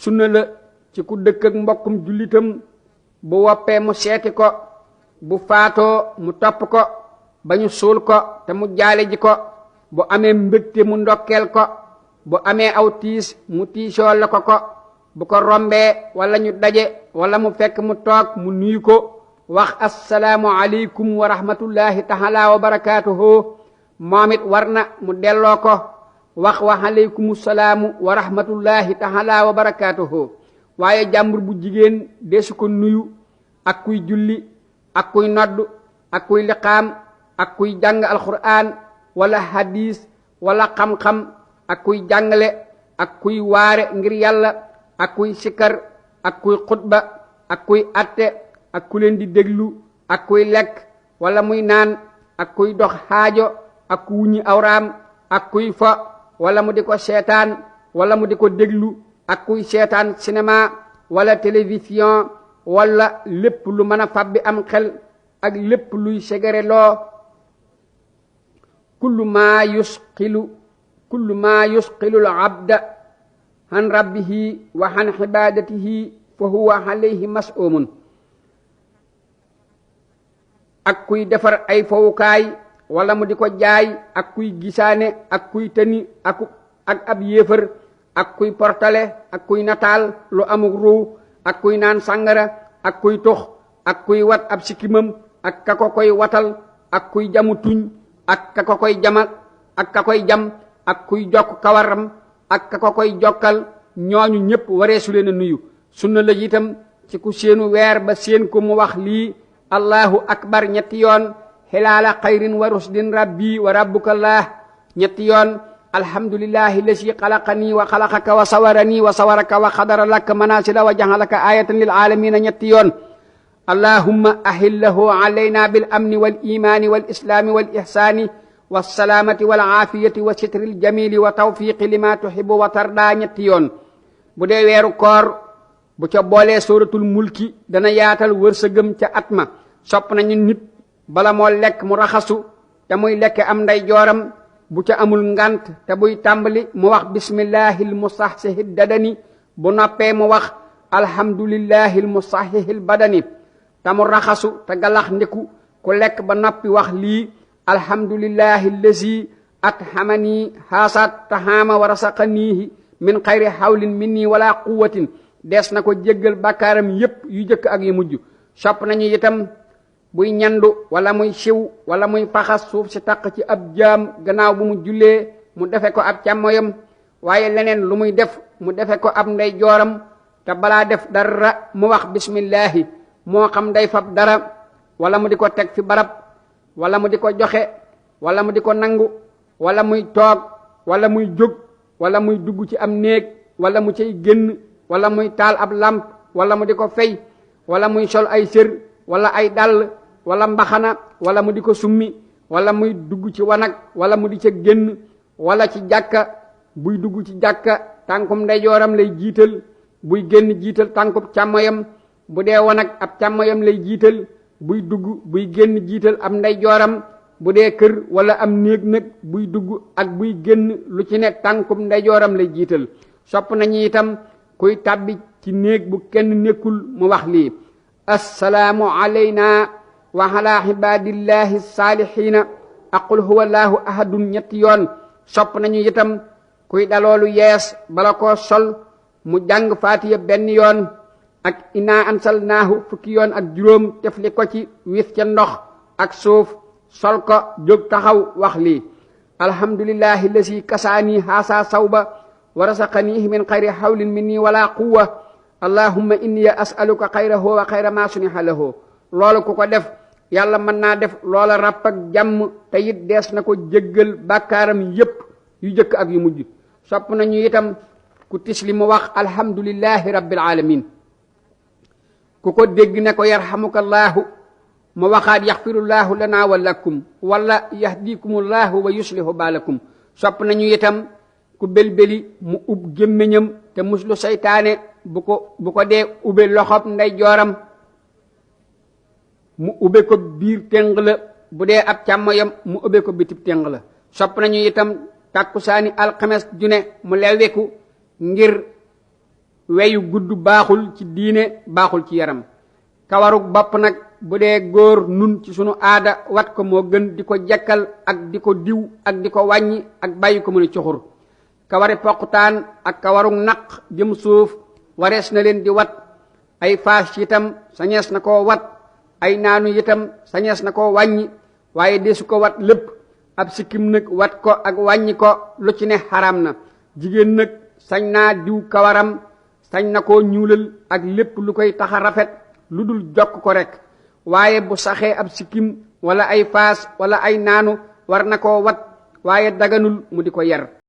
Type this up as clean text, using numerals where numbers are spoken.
sunna la ci ku dëkk ak mbokkum jullitam bu woppee mu seeti ko bu faatoo mu topp ko ba ñu suul ko te mu jaale ji ko bu amee mbégte mu ndokkeel ko bu amee aw tiis mu tiisoo la ko bu ko rombee wala ñu daje wala mu fekk mu toog mu nuyu ko wax assalaamu aleykum wa rahmatullahi taala wa barakaatuhu moom it war na mu delloo ko wax wa aleykum salaamu wa rahmatullahi taala wa barakaatuhu waaye jàmbur bu jigéen desu ko nuyu ak kuy julli ak kuy nodd ak kuy liqaam ak kuy jàng alquran wala hadis wala xam-xam ak kuy jàngale ak kuy waare ngir yàlla ak kuy sikkar ak kuy xutba ak kuy atte ak ku leen di déglu ak kuy lekk wala muy naan ak kuy dox xaajo ak ku wuññi awraam ak kuy fo wala mu di ko seetaan wala mu di ko déglu ak kuy seetaan cinéma wala télévision wala lépp lu mën a fàbbi am xel ak lépp luy segere loo kullu ma yusqilu al abda han rabbihi wa han ibadatihi fa huwa alayhi mas'umun ak kuy defar ay fowukaay wala mu di ko jaay ak kuy gisaane ak kuy tëni ak ab yéefar ak kuy portale ak kuy nataal lu amuk ruu ak kuy naan sàngara ak kuy tux ak kuy wat ab sikkimam ak ka ko koy watal ak kuy jamu tuñ ak ka ko koy jamal ak ka koy jam ak kuy jokk kawaram ak ka ko koy jokkal ñooñu ñépp wareesu leen a nuyu sunna la itam ci ku seenu weer ba seen ko mu wax lii allahu akbar ñetti yoon xilaala xayrin wa rusdin rabbi wa rabbukallah ñetti yoon alhamdulillahi lasi xalaqani wa xalaqaka wa sawarani wa sawaraka wa xadara laka manasila wa jaxalaka ayatan lil alamina ñetti yoon allahumma ahillahu alayna bil amni wal imani wal islami wal ihsani wasalaamati wal aafiyati wa sitril jamili wa tawfiqi lima tuhibu wa tarda ñetti yoon bu dee weeru koor bu ca boolee suratul mulki dana yaatal wërsëgëm ca at ma sopp nañu nit bala moo lekk mu raxasu te muy lekk am nday jooram bu ca amul ngant te buy tàmbali mu wax bismillahil musahsihid dadani bu noppee mu wax alhamdulillahil musahihil badani te mu raxasu te galax ndiku ku lekk ba noppi wax lii alhamdulillahi allazi athamani haasat tahama wa rasaqanihi min xayri hawlin minni wala quwwatin des na ko jéggal bakkaaram yépp yu jëkk ak yu mujj sopp nañu itam buy ñandu wala muy siw wala muy faxas suuf si taq ci ab jaam gannaaw bu mu jullee mu defe ko ab càmmoyam waaye leneen lu muy def mu defe ko ab ndey jooram te balaa def dara mu wax bismillahi moo xam day fab dara wala mu di ko teg fi barab wala mu di ko joxe wala mu di ko nangu wala muy toog wala muy jóg wala muy dugg ci am néeg wala mu cay génn wala muy taal ab lamp wala mu di ko fay wala muy sol ay sër wala ay dàll wala mbaxana wala mu di ko summi wala muy dugg ci wanag wala mu di ca génn wala ci jàkka buy dugg ci jàkka tànkum ndeyjooram lay jiital buy génn jiital tànkum càmmoyam bu dee wanag ab càmmoyam lay jiital buy dugg buy génn jiital am ndeyjooram bu dee kër wala am néeg nag buy dugg ak buy génn lu ci ne tànkum ndeyjooram lay jiital sopp nañu itam kuy tàbbi ci néeg bu kenn nekkul mu wax lii assalaamu alayna wa ala ibadillahi salihina aqul huwa allahu ahadun ñetti yoon sopp nañu itam kuy daloolu yees bala koo sol mu jàng faatiya benn yoon ak inna ansalnaahu fukki yoon ak juróom tefli ko ci wis ca ndox ak suuf sol ko jóg taxaw wax lii alhamdulillahi lasi kasaani haasa sawba wa rasaqanihi min xayri hawlin minni wala quwwa allahumma inni as'aluka xayrahu wa xayra ma suniha lahu loolu ku ko def yàlla mën naa def loola ràpp ak jàmm te it dees na ko jéggal bàkkaaram yépp yu jëkk ak yu mujj sopp nañu itam ku tisli mu wax alhamdulillahi rabbil alamin ku ko dégg ne ko yarhamukallahu mu waxaat yaxfirullahu lana wa lakum wala yahdikumullahu wa yuslihu baalakum sopp nañu itam ku belbeli mu ub gémmiñam te muslu seytaane bu ko dee ube loxob nday jooram mu ube ko biir téng la bu dee ab càmmoyam mu ube ko bitib téng la sopp nañu itam tàkkusaani alxames june mu leweku ngir weyu gudd baaxul ci diine baaxul ci yaram. kawarug bopp nag bu dee góor nun ci sunu aada wat ko moo gën di ko jekkal ak di ko diw ak di ko wàññi ak bàyyi ko mu ne cuxur. kawari poqutaan ak kawarug naq jëm suuf warees na leen di wat. ay faas itam sañees na koo wat, ay naanu itam sañees na koo wàññi, waaye desu ko wat lépp. ab sikkim nag wat ko ak wàññi ko lu ci ne xaraam na. jigéen nag sañ naa diw kawaram, sañ na koo ñuulal ak lépp lu koy taxa rafet lu dul jokk ko rek, waaye bu saxee ab sikkim wala ay faas wala ay naanu war na koo wat, waaye daganul mu di ko yer.